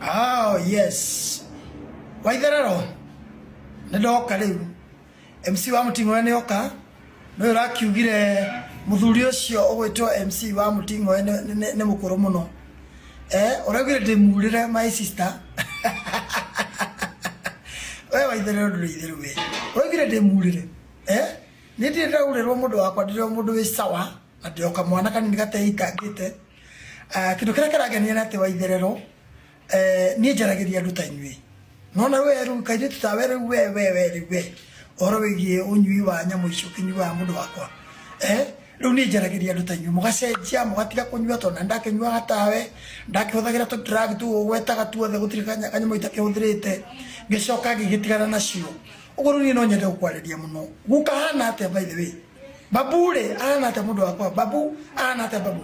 Oh, yes. Waitherero nĩ ndoka rĩu. MC wa Mũting'oe nĩ oka. Nĩ ũrakiugire mũthuri ũcio ũgwĩtwo MC wa Mũting'oe nĩ mũkũrũ mũno. Eh, ũraugire ndĩmurĩre my sister. We Waitherero ndũrĩ itherũ we. Ũraugire ndĩmurĩre. Eh, nĩ ndirĩ ndaurĩrwo mũndũ wakwa ndĩrĩ o mũndũ wĩ sawa na ndĩ o kamwana kanini gateitangĩte. Ah, kĩndũ kĩrĩa kĩrangenia nĩ atĩ Waitherero eh, niĩ njaragĩria andũ ta inyuĩ nona we rĩu kairĩtu tawe rĩu we we we rĩu we ũhoro wĩgiĩ ũnyui wa nyamũ icio ũkĩnyuaga mũndũ wakwa eh, rĩu niĩ njaragĩria andũ ta inyuĩ mũgacenjia mũgatiga kũnyua tondũ na ndakĩnyuaga tawe ndakĩhũthagĩra tũ drug tũu ũgwetaga tuothe gũtirĩ kanyamũ itakĩhũthĩrĩte ngĩcoka ngĩgĩtigana nacio ũguo rĩu niĩ no nyende gũkwarĩria mũno guka hana atĩa by the way Babu rĩ ahana atĩa mũndũ wakwa babu ahana atĩa babu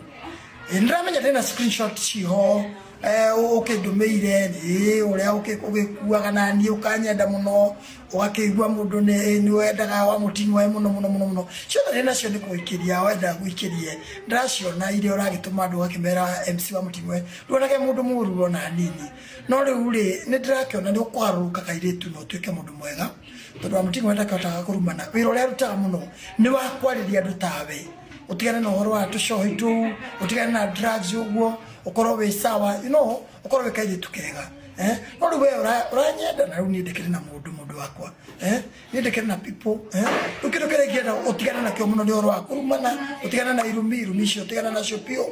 Ĩ, nĩndĩramenya ndĩna screenshot ciho eh, ũkĩndũmĩire ĩ ũrĩa ũgĩkuaga na niĩ ũkanyenda mũno ũgakĩigua mũndũ nĩ wendaga wa mũting'oe mũno mũno mũno mũno ciothe ndĩ nacio nĩ kũikĩria wenda gũikĩrie ndĩraciona iria ũragĩtũma andũ ũgakĩmera MC wa mũting'oe nduonage mũndũ mũru ona hanini no rĩu rĩ nĩ ndĩrakĩona nĩ ũkũgarũrũka kairĩtu na ũtuĩke mũndũ mwega tondũ wa mũting'oe ndakĩhotaga kũrumana wĩra ũrĩa arutaga mũno nĩ wa kwarĩria andũ tawe ũtigane na ũhoro wa tũcohi tũu ũtigane na drugs ũguo ũkorwo wĩ sawa you know ũkorwo wĩ kairĩtu kega eh no rĩu we ũranyenda na rĩu niĩ ndĩkĩrĩ na mũndũ mũndũ wakwa eh niĩ ndĩkĩrĩ na people eh rĩu kĩndũ kĩrĩa ingĩenda ũtigane nakĩo mũno nĩ ũhoro wa kũrumana ũtigane na irumi irumi icio ũtigane nacio biũ.